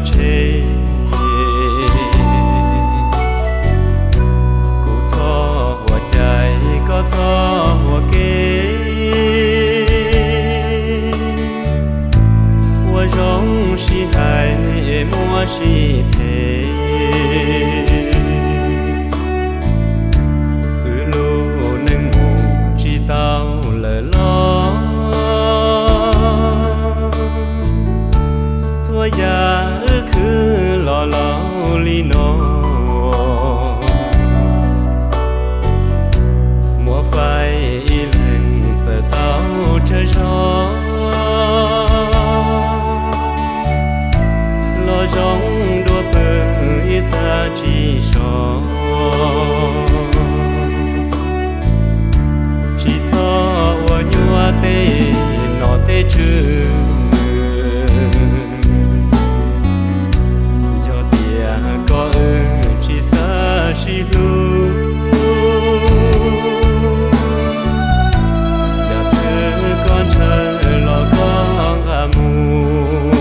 tsheb. Kuv txhob ua cai, koj txhob ua ke, ua zoo sib hais es muab sib txhev. Wb lub neej mus tsis tau lawm los, txhua yam wb khwv los laus li no. Muab faib ib leeg txawm tau tsawg zog, los zoo dua pw ib txha tsis so. Tsis txhob ua nyuaj tej nom tej tswv, yog tias koj wb tsis xav sib hlub, yog twb koj ntshaw los koj nqa mus.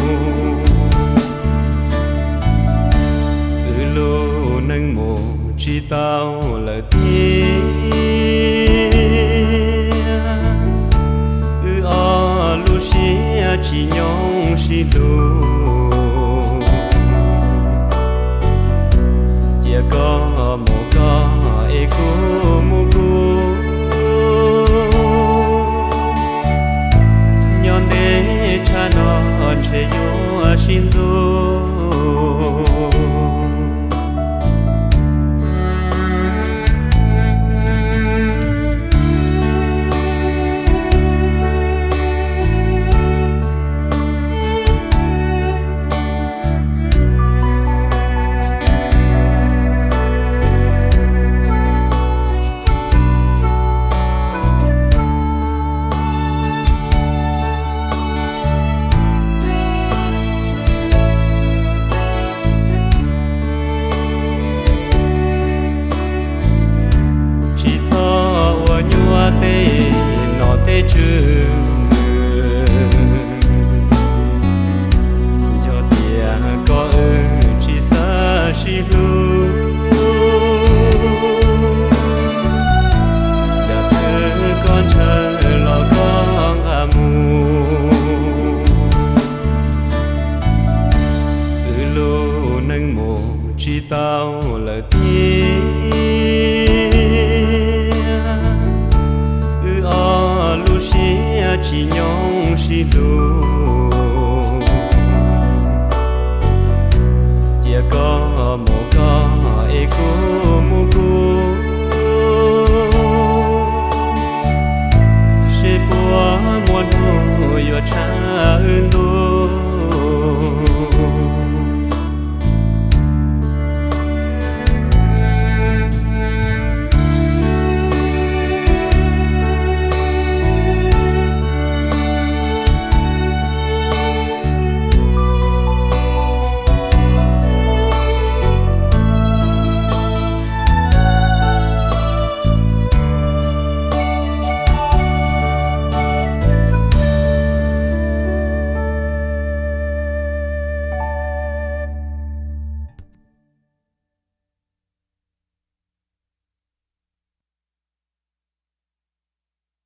Wb lub neej mus tsis tau lawm tiag, wb ob lub siab tsis nyob sib hlub. Cia koj mus koj es kuv mus kuv, nyob ntev tshaj no ntshe yuav sib ntxub. Tsis txhob ua nyuaj tej nom tej tswv, yog tias koj wb tsis xav sib hlub, yog twb koj ntshaw los koj nqa mus. Wb lub neej mus tsis tau lawm tiag, wb ob lub siab tsis nyob sib hlub. Cia koj mus koj es kuv